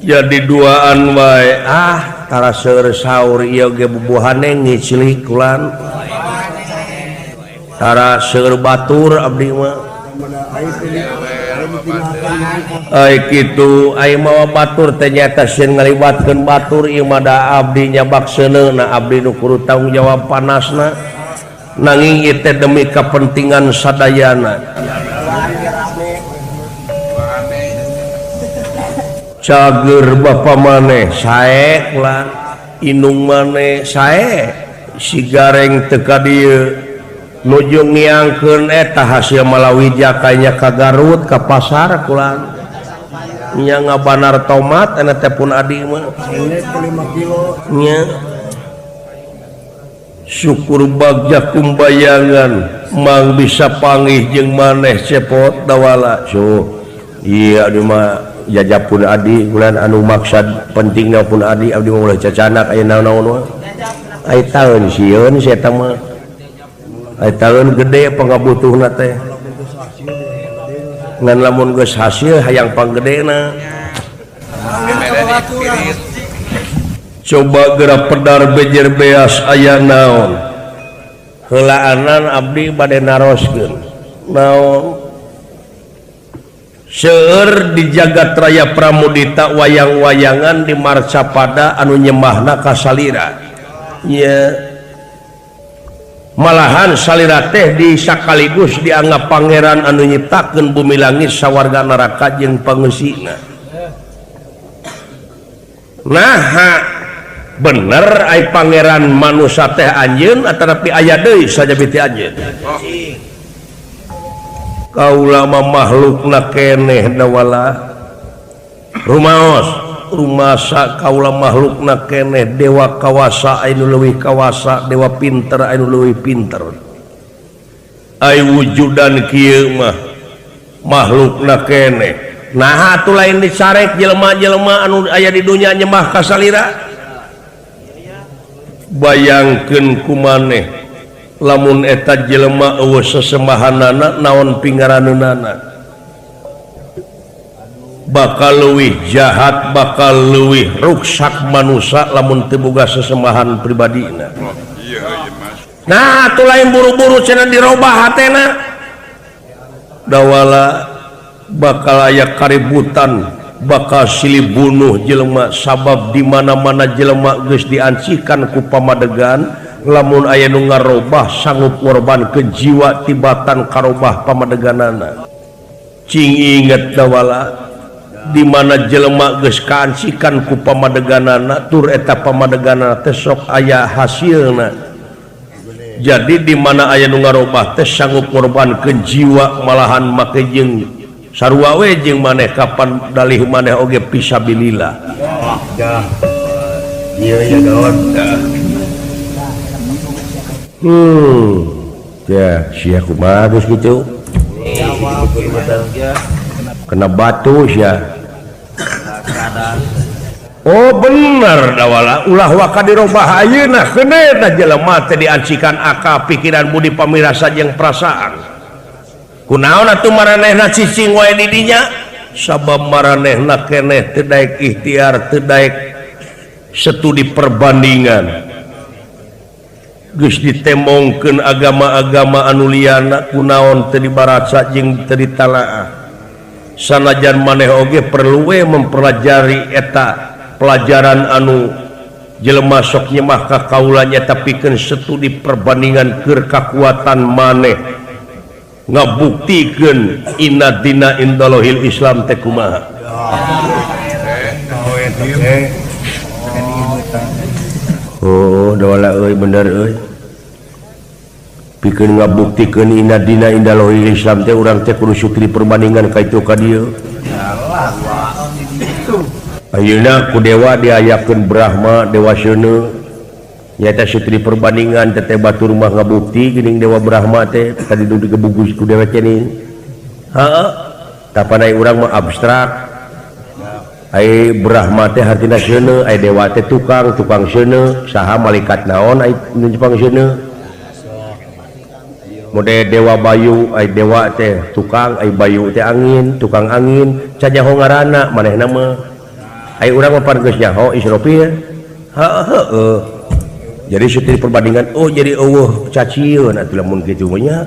Jadi duaan wae ah tara seueur saur ieu ge bubuhane ngicilik kulan. Tara seueur batur abdi mah. Ai kitu ai mawa batur teh nyaeta sieun ngaliwatkeun batur ieu mah da abdi nyabak seuneuna abdi nu kudu tanggung jawab panasna. Nanging ieu teh demi kepentingan sadayana. Cager bapa maneh sae ulah indung maneh sae si Gareng teu ka dieu nuju ngiangkeun eta hasil malawija kayanya ka Garut ka pasar kulan nya ngabanar tomat eta teh pun adi mah nya syukur bagja kumbayangan mang bisa panggih jeung maneh cepot dawala so iya abdi mah jajapun adi bulan anu maksad pentingna pun adi abdi mah ulah cacanak aya naon-naon ai taun sieun si eta mah ai taun gede pangabutuhna teh ngan lamun geus hasil hayang panggedena. Coba geura pedar bejer beas aya naon heulaanan abdi bade naroskeun naon seueur di jagat raya Pramudita wayang-wayangan di Marcapada anu nyembahna ka salira nya malahan salira teh di sakaligus dianggap pangeran anu nyiptakeun bumi langit sawarga neraka jeung pangeusina. Nah bener ai pangeran manusa teh anjeun atanapi aya deui sajabi ti anjeun. Kaula mah makhlukna keneh dawala rumaos rumasa kaula makhlukna keneh dewa kawasa anu leuwih kawasa dewa pinter anu leuwih pinter ai wujudan kieu mah makhlukna keneh. Nah atuh lain dicarek jelema-jelema anu aya di dunya nyembah ka salira. Bayangkeun ku maneh lamun eta jelema eueuh sesembahanana naon pingaraneunana bakal leuwih jahat bakal leuwih ruksak manusa lamun teu boga sesembahan pribadina. Nah atuh lain buru-buru cenah dirobah hatena dawala bakal aya kaributan bakal silih bunuh jelema sabab di mana-mana jelema geus diancikan ku pamadegan lamun aya nu ngarobah sanggup ngorbankeun jiwa tibatan karobah pamadeganana. Cing inget dawala di mana jelema geus kaancikan ku pamadeganana tur eta pamadeganana teh sok aya hasilna. Jadi di mana aya nu ngarobah teh sanggup ngorbankeun jiwa malahan make jeung sarua we jeung maneh kapan dalih maneh oge fisabilillah. Ya. Ieu ya daun. Ya, sia kumaha geus kitu? Kena batu sia. Oh bener dawala ulah waka dirobah ayeuna keuneuh jelema teh diancikan akal pikiran budi pamirasa jeung perasaan. Kunaon atuh maranehna cicing wae di dinya sabab maranehna keneh teu daek ikhtiar teu daek studi perbandingan geus ditembongkeun agama-agama anu liana kunaon teu dibaraca jeung teu ditalaah sanajan maneh oge perlu we mempelajari eta pelajaran anu jelema sok nyemah ka kaula nya pikeun studi perbandingan keur kakuatan maneh ngabuktikeun inna dina indalohil Islam teh kumaha. Oh dawala euy bener euy pikeun ngabuktikeun inna dina indalohil Islam teh urang teh kudu syukri perbandingan ka itu ka dieu. Ayeuna ku dewa diayakeun Brahma dewa seuneu nyata sutri perbandingan teteh batur mah ngabukti geuning dewa Brahma teh tadi duduk digebugus ku dewa cening. Heeh. Tapanai urang mah abstrak. Ai Brahma teh hartina seuneu, ai dewa teh tukang, tukang seuneu, saha malaikat naon ai nu Jepang seuneu. Mode Dewa Bayu ai dewa teh tukang ai bayu teh angin tukang angin can nyaho ngaranna manehna mah ai urang mah pan geus nyaho Israfil heuh jadi situ perbandingan oh jadi eueuh cacieun atuh lamun kitu mah nya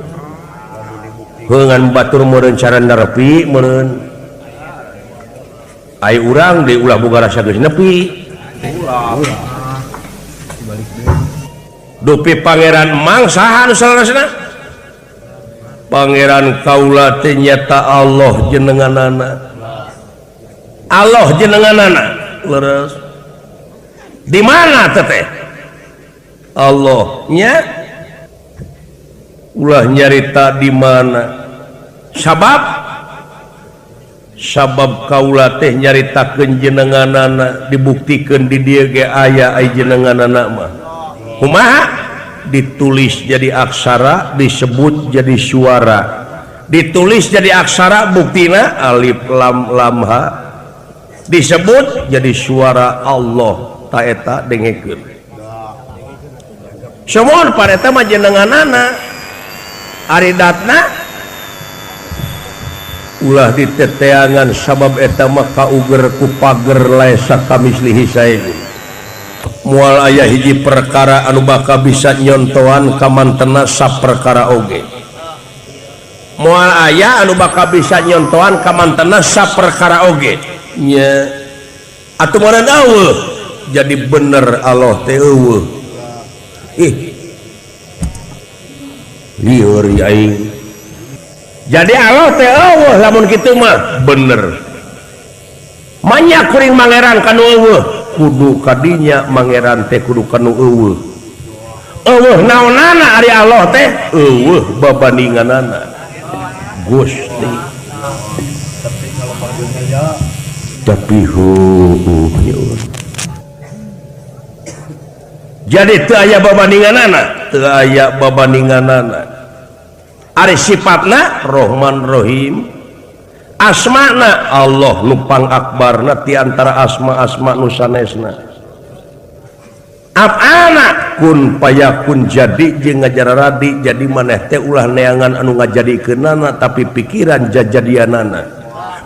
heuh ngan batur meureun cara nerepi meureun ai urang deui ulah boga rasa geus nepi ulah dupi Pangeran Mang saha nu saleresna Pangeran kaula teh nyata Allah jenenganana Allah jenenganana leres di mana teteh Allah nya ulah nyarita di mana sabab sabab kaula teh nyaritakeun jenenganana dibuktikeun di dieu ge aya ai jenenganana mah kumaha ditulis jadi aksara disebut jadi suara ditulis jadi aksara buktina alif lam lam ha disebut jadi suara Allah ta eta dengekeun sumur pareta mah jenenganana ari datna ulah diteteangan sabab eta mah kauger ku pager laesa kamislihi sae mual aya hiji perkara anu bakal bisa nyontohan kamantena saperkara oge mual aya anu bakal bisa nyontohan kamantena saperkara oge nya atuh meureun eueuh jadi bener Allah teh eueuh ih lieur aing jadi Allah teh eueuh lamun kitu mah bener manya kuring mangeran kanu eueuh kudu kadinya mangeran teh kudu kanu eueuh eueuh naonana ari Allah teh eueuh babandinganana Gusti tapi heueuh jadi teu aya babandinganana teu aya babandinganana ari sifatna Rahman Rahim asmana Allah nu pang akbarna ti antara asma-asma nu sanesna af'alna kun payakun jadi jeung ngajararadi jadi maneh teh ulah neangan anu ngajadikeunana tapi pikiran jajadianana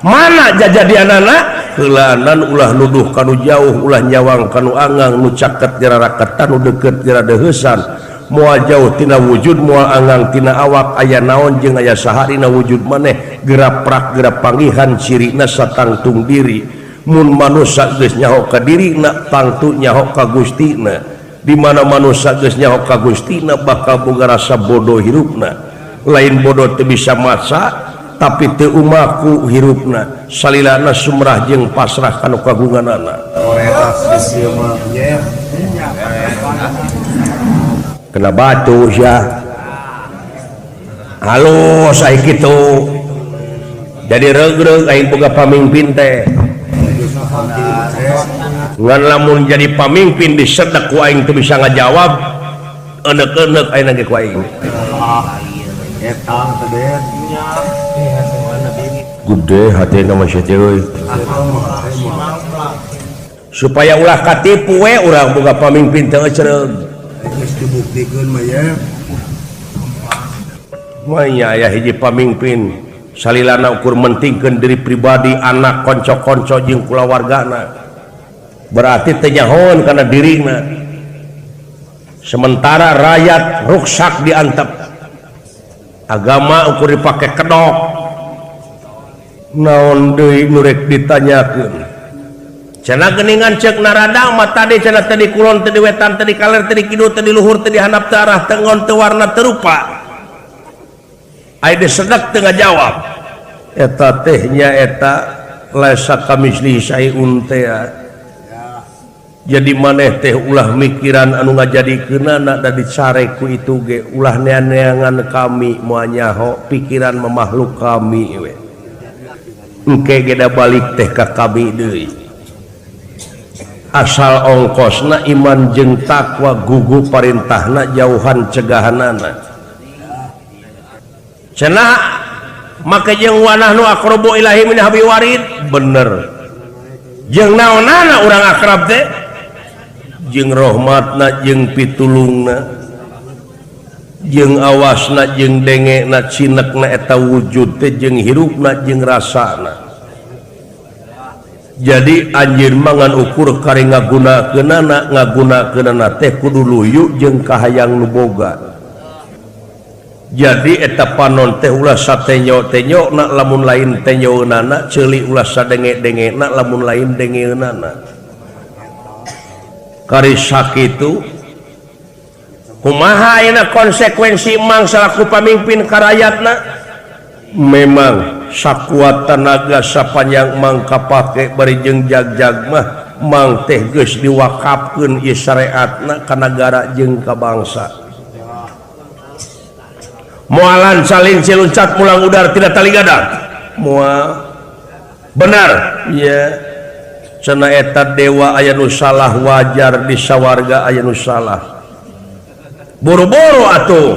mana jajadianana heulaanan ulah nuduh kanu jauh ulah nyawang kanu angang nu caket jararaketan nu deukeut jaradeuheusan moal jauh tina wujud moal angang tina awak aya naon jeung aya saha dina wujud maneh geraprak gerap panggihan cirina satangtung diri mun manusa geus nyaho ka dirina tangtu nyaho ka Gustina di mana manusa geus nyaho ka Gustina bakal boga rasa bodoh hirupna lain bodoh teu bisa maca tapi teu umaku hirupna salilana sumrah jeung pasrah kana kagunganana kena batu sia halus ai kitu jadi regreg aing boga pamimpin teh ngan lamun jadi pamimpin disedek ku aing teu bisa ngajawab enek-enek aing ge ku aing gede hatena mah sia teh euy supaya ulah katipu we urang boga pamimpin teu ecereug geus dibuktikeun mah ya mah aya hiji pamimpin salilana ukur mentingkeun diri pribadi anak konco-konco jeung kulawargana berarti teu nyahoeun kana dirina sementara rakyat ruksak diantep agama ukur dipake kedok naon deui nu rek ditanyakeun cenah geuningan ceuk Narada mah tadi cenah teu di kulon teu di wetan teu di kaler teu di kidul teu di luhur teu di handap teu arah tengon teu warna teu rupa ai disedek teu ngajawab eta teh nya eta laisa kamislihi syai'un teh jadi maneh teh ulah mikiran anu ngajadikeunana da dicarek ku itu ge ulah neangan kami moal nyaho pikiran memakhluk kami we engke ge da balik teh ka kami deui asal ongkosna iman jeung takwa gugu parintahna jauhan cegahanana cenah make jeung wanahnu aqrabu ilahi min hablil warid bener jeung naonana urang akrab teh jeung rahmatna jeung pitulungna Jeung awasna jeung dengena cinekna eta wujud teh jeung hirupna jeung rasana. Jadi anjeun mangan ukur kari ngagunakeunana ngagunakeunana teh kudu luyu jeung kahayang nu boga. Jadi eta panon teh ulah satenyo-tenyona lamun lain tenyoeunana, ceuli ulah sadenge-dengena lamun lain dengeunana. Kari sakitu kumaha ayeuna konsekuensi mang salaku pamimpin ka rakyatna? Memang sakuat tenaga sapanjang mang kapake bari jeung jag-jag mah mang teh geus diwakafkeun ieu syariatna ka nagara jeung ka bangsa. Mualan salin siluncat mulang udar tidak tali gadang mual benar ya cenah eta dewa aya nu salah wajar di sawarga aya nu salah. Boro-boro atuh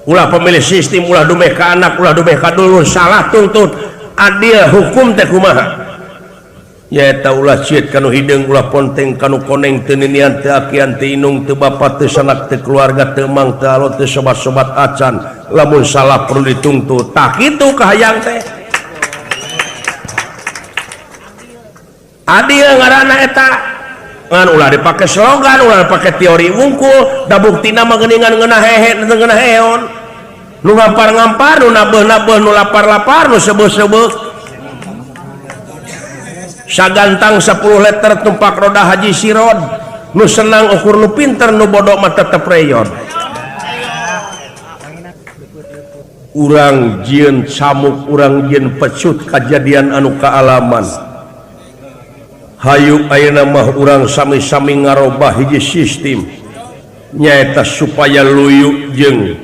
ulah pemilih sistem ulah dumeh ka anak ulah dumeh ka dulur salah tuntut adil hukum teh kumaha nyaeta ulah cieut kanu hideung ulah ponteng kanu koneng teu ninian teu akian teu inung teu bapa teu sanak teu keluarga teu mang teu alot teu sobat-sobat acan lamun salah perlu dituntut. Tah kitu kahayang teh adil ngaranna eta ngan ulah dipake slogan ulah dipake teori wungkul da buktina mah geuningan ngeunah hehe teu ngeunah heon nu ngampar-ngampar nu nabeuh-nabeuh nu lapar-lapar nu sebeuh-sebeuh sagantang 10 liter tumpak roda haji sirod nu senang ukur nu pinter nu bodoh mah tetep reyon. Urang jieun camuk urang jieun pecut kajadian anu kaalaman. Hayu ayeuna mah urang sami-sami ngarobah hiji sistem nyaeta supaya luyu jeung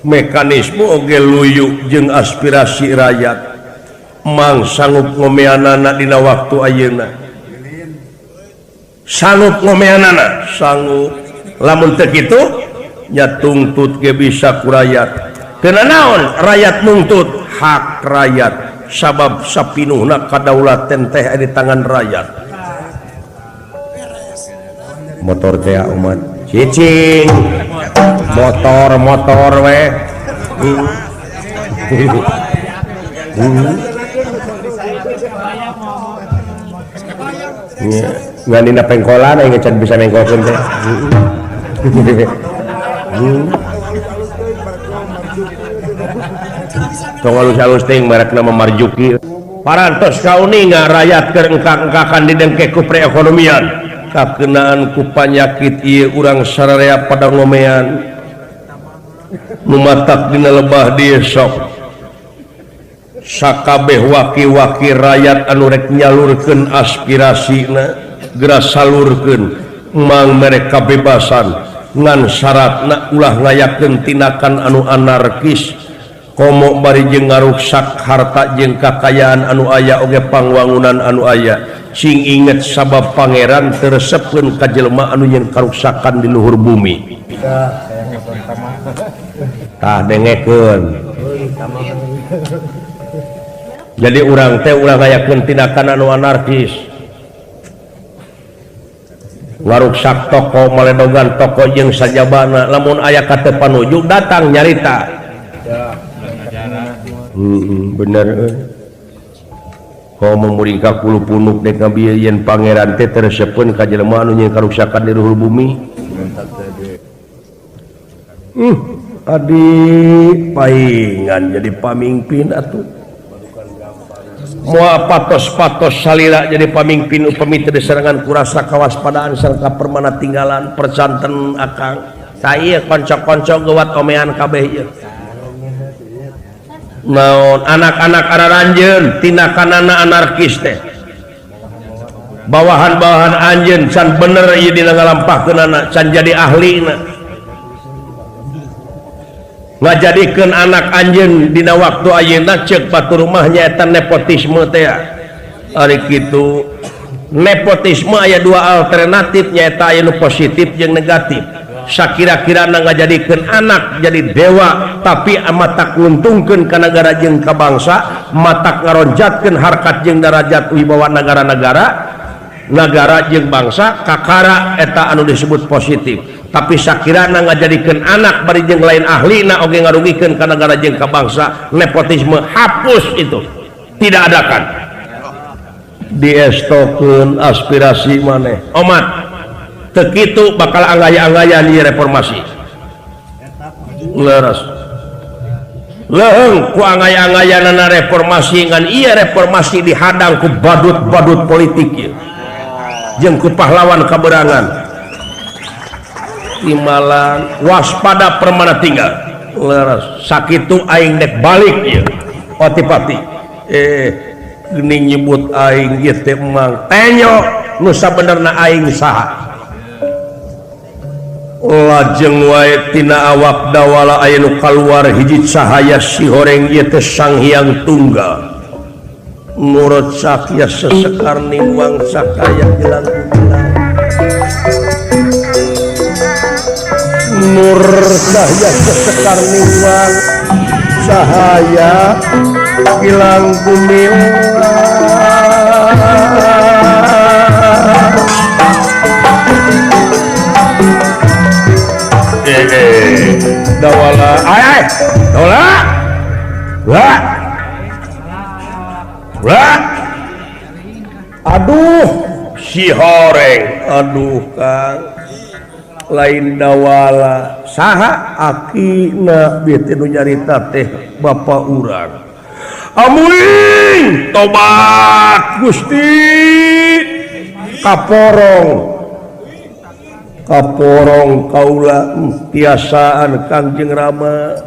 mekanisme oge luyu jeung aspirasi rakyat. Mang sanggup ngomeanana dina waktu ayeuna sanggup ngomeanana sanggup lamun teu kitu nya tungtut ge bisa ku rakyat. Keuna naon rakyat nuntut hak rakyat sabab sapinuhna kadaulatan teh di tangan rakyat. Motor teh umat cicing motor-motor we. Nganina pengkolan aing can bisa mengkolkeun teh. Tong alus-alus teuing merekna mah Marjuki. Parantos kauninga rakyat keur engkak-engkakan didengke ku perekonomian. Kakenaan ku panyakit ieu urang sararea pada ngomean. Nu matak dina lebah dieu sok. Sakabeh waki-waki rakyat anu rek nyalurkeun aspirasina geura salurkeun mang mere kabebasan ngan syaratna ulah ngayakeun tindakan anu anarkis komo bari jeung ngaruksak harta jeung kakayaan anu aya oge pangwangunan anu aya. Sing inget sabab pangeran teu resepkeun ka jelema anu nyeun karuksakan di luhur bumi. Tah dengekeun. Jadi urang teh ulah ngayakeun tindakan anu anarkis ngaruksak toko maledogan toko jeung sajabana lamun aya ka teu panuju datang nyarita. Bener euy. Komo muringkak kulu punuk dek ngabieu yen pangeran teh teu resepeun ka jelema anu nyeun karuksakan di luhur bumi. Adi paingan jadi pamimpin atuh. Moal patos-patos salila jadi pamimpin upami teu diserangan ku rasa kawaspadaan sarta permana tinggalan percanten akang. Saeu konco-konco geuwat omean kabeh ieu. Naon anak-anak araranjeun tindakanana anarkis teh. Bawahan-bawahan anjeun can bener ieu dina ngalampahkeunana, can jadi ahlina. Ngajadikeun anak anjeun dina waktu ayeuna ceuk batur mah nyaeta nepotisme teh. Ari kitu nepotisme aya dua alternatif nyaeta aya nu positif jeung negatif. Sakira-kirana ngajadikeun anak jadi dewa tapi matak nguntungkeun ka nagara jeung ka bangsa, matak ngaronjatkeun harkat jeung darajat wibawa nagara-nagara, nagara jeung bangsa kakara eta anu disebut positif. Tapi sakirana ngajadikeun anak bari jeung lain ahlina oge ngarugikeun ka nagara jeung ka bangsa. Nepotisme hapus itu. Tidak adakan. Diestokeun aspirasi maneh. Omat teu kitu bakal angaya-angayan ieu reformasi. Leres. Leuheung ku angaya-angayanana reformasi ngan ieu reformasi dihadang ku badut-badut politik ieu. Jeung ku pahlawan kaberangan. Timalan waspada permana tinggal. Leres sakitu aing dek balik ieu. Pati-pati. Geuning nyebut aing ieu teh emang tenyo nu sabenerna aing saha. Lajeng wae tina awak dawala aya nu kaluar hiji cahaya sihoreng ieu teh Sang Hyang Tunggal. Nurut sakya sesekar niwang sakaya bilang bilang. Nur cahaya sesekar niwang cahaya gilang gumilang. Dawala ay dawala wah wah aduh si horeng aduh Kang lain dawala saha akina bieu teh nu nyarita teh bapa urang amuing tobat Gusti kaporong kaporong kaula tiasaan Kangjeng Rama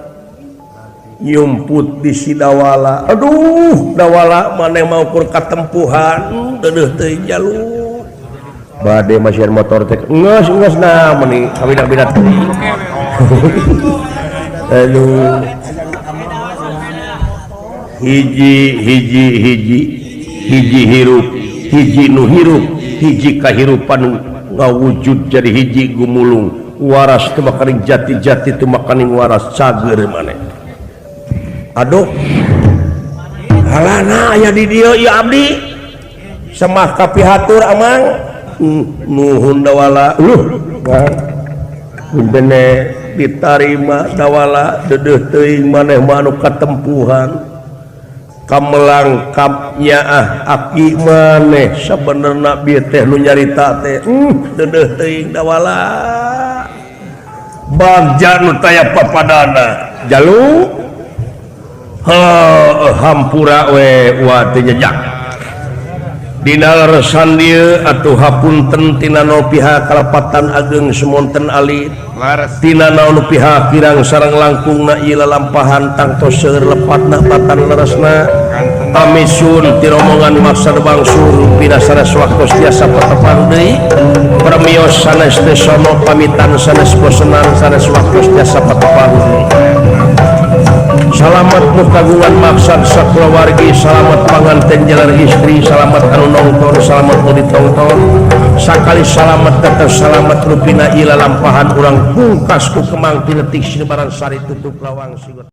nyumput di si dawala aduh dawala maneh mau kur katempuhan deudeuh teuing jalur bade masihan motor teh geus geus nah meuni kawida-wida teuing aduh hiji hiji hiji hiji hirup hiji nu hirup hiji kahirupan ngawujud jadi hiji gumulung waras teu makaning jati-jati teu makaning waras cager maneh aduh halana aya di dieu ieu abdi semah kapihatur amang nuhun dawala luh bene ditarima dawala deudeuh teuing maneh mah anu katempuhan kamelang kapnya ah aki maneh sabenerna bieu teh nu nyarita teh deudeuh teuing dawala bagja nu taya papadana jalu heuh hampura we wa teu jejak dina leresan dieu atuh hapunten tina nu pihak kalepatan ageng semonten alit tina naon pihak kirang sareng langkungna ieu lalampahan tangtos seueur lepatna batan leresna pamisun ti romongan maksad bangsur pina sanes waktos tiasa patepang deui permios sanes teh sono pamitan sanes bosenan sanes waktos tiasa patepang deui. Salamat nu kagungan maksad sakulawargi, salamat panganten jalar istri, salamat anu nongton, salamat nu ditongton. Sakali salamat tetep salamat rupina ieu lalampahan urang pungkas ku kemang ti letik sinebaran sari tutup lawang sigot.